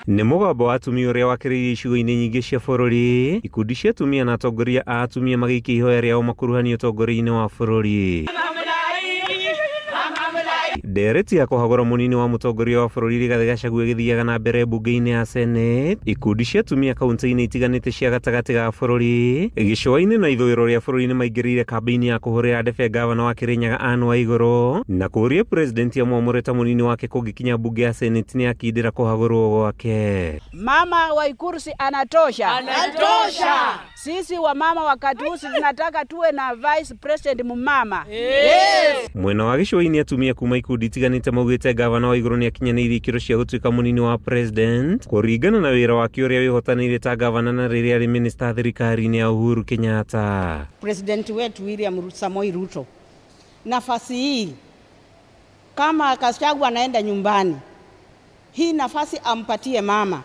Nĩ mũgambo wa atumia ũrĩa wakĩrĩirie icigo-inĩ nyingĩ cia bũrũri, ikundi cia atumia na atongoria a atumia magĩikia ihoya rĩao makuruhanio ũtongoria-inĩ wa bũrũri. Ndereti ya kũhagũra mũnini wa mũtongoria wa bũrũri Rigathĩ Gachagua ĩgĩthiaga na mbere mbunge-inĩ ya Senate, ikundi cia atumia kaunti-inĩ itiganĩte cia gatagatĩ ga bũrũri, gĩcũa-inĩ na ithũĩro rĩa bũrũri nĩmaingĩrĩire kambĩini ya kũhũrĩra ndebe ngavana wa Kĩrĩnyaga Anne Waigũrũ na kũũria president amwamũre ta mũnini wake kũngĩkinya mbunge ya Senate nĩakindĩra kũhagũrwo gwake. Mama Waiguru si anatosha? Anatosha. Sisi wamama wakati huu si tunataka tuwe na vice president mumama. Yes. Mwena wa gĩcũa-inĩ atumia kuma ikundi itiganĩte maugĩte ngavana Waigũrũ nĩakinyanĩirie ikĩro cia gũtuĩka mũnini wa president kũringana na wĩra wake ũrĩa wĩhotanĩire ta ngavana na rĩrĩa arĩ minista thirikari-inĩ ya Uhuru Kenyatta. President wetu William Samoei Ruto, nafasi hii kama Gachagua anaenda nyumbani, hii nafasi ampatie mama,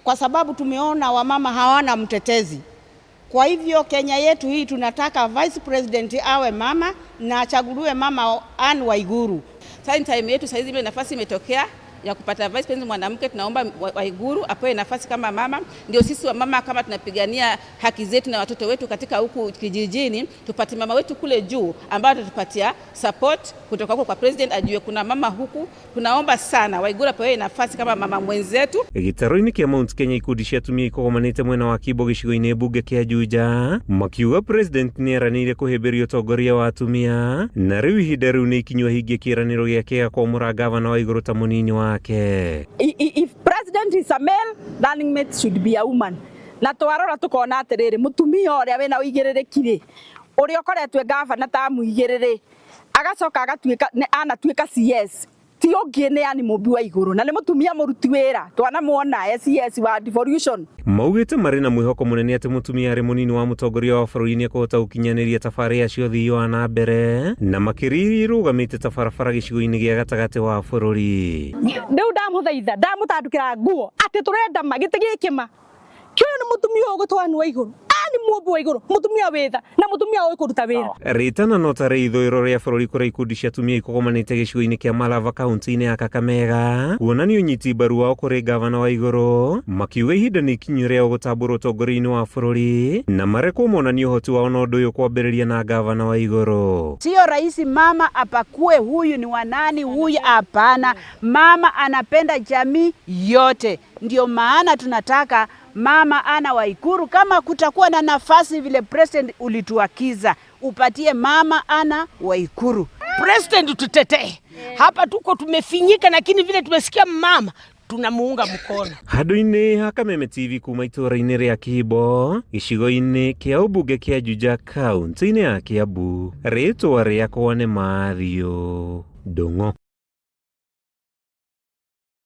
kwa sababu tumeona wamama hawana mtetezi. Kwa hivyo Kenya yetu hii tunataka vice president awe mama na achaguliwe mama Anne Waiguru. Sasa time yetu saizi ile nafasi imetokea ya kupata vice president mwanamke, tunaomba Waiguru apewe nafasi kama mama, ndio sisi wamama kama tunapigania haki zetu na watoto wetu katika huku kijijini, tupate mama wetu kule juu ambaye atatupatia support kutoka huko kwa president, ajue kuna mama huku. Tunaomba sana Waiguru apewe nafasi kama mama mwenzetu. Gĩtarũ-inĩ kĩa Mount Kenya ikundi cia atumia ikogomanĩte mwena wa Kimbo gĩcigo-inĩ mbunge kĩa Juja makiuga president nĩeranĩire kũhĩmbĩria ũtongoria wa atumia na rĩu ihinda rĩu nĩ ikinyu ahingie kĩĩranĩro gĩake gĩa kwamũra ngavana Waigũrũ ta mũnini wake. If president is a male, running mate should be a woman. Na twarora tukona atiriri mutumia uria wina uigiririki ri uria ukoretwo gavana ta muigiriri agacoka agatuika anatuika CS ti ũngĩ nĩ Anne Mũmbi wa igũrũ na nĩ mũtumia mũruti wĩra twanamuona CS wa devolution. Maugĩte marĩ na mwĩhoko mũnene atĩ mũtumia arĩ mũnini wa mũtongoria wa bũrũri nĩekũhota gũkinyanĩria tabarĩra cia ũthii wa na mbere na makĩria iria irũgamĩte ta barabara gĩcigo-inĩ gĩa gatagatĩ wa bũrũri. Rĩu ndamũthaitha ndamũtandũkĩra nguo atĩ tũrenda ma gĩtĩ gĩkĩ ma kĩũyũ nĩ mũtumia ũyũ ũgũtwo Anne wa igũrũ Anne Mũmbi wa igũrũ mũtumia wĩtha na mũtumia ũĩ kũruta wĩra. Rĩtana no tarĩ ithũĩro rĩa bũrũri kũrĩa ikundi cia atumia ikogomanĩte gĩcigo-inĩ kĩa Malava kaunti-inĩ ya Kakamega kuonania ũnyiti mbaru wao kũrĩ ngavana Waigũrũ makiuga ihinda nĩ ikinyu rĩao gũtambũrwo ũtongoria-inĩ wa bũrũri na marekwo monanie ũhoti wao na ũndũ ũyũ kwambĩrĩria na ngavana Waigũrũ. Sio rahisi mama apakue huyu ni wa nani huyu, hapana. Mama anapenda jamii yote, ndio maana tunataka mama Anne Waiguru. Kama kutakuwa na nafasi vile president ulituakiza, upatie mama Anne Waiguru. President tutetee hapa, tuko tumefinyika, lakini vile tumesikia mama tunamuunga mkono. Handũ-inĩ ha Kameme TV kuma itũũra-inĩ rĩa Kimbo gĩcigo-inĩ kĩa ũmbunge kĩa Juja kaunti-inĩ ya Kiambu, rĩtwa rĩakwa nĩ Matthew Ndung'u.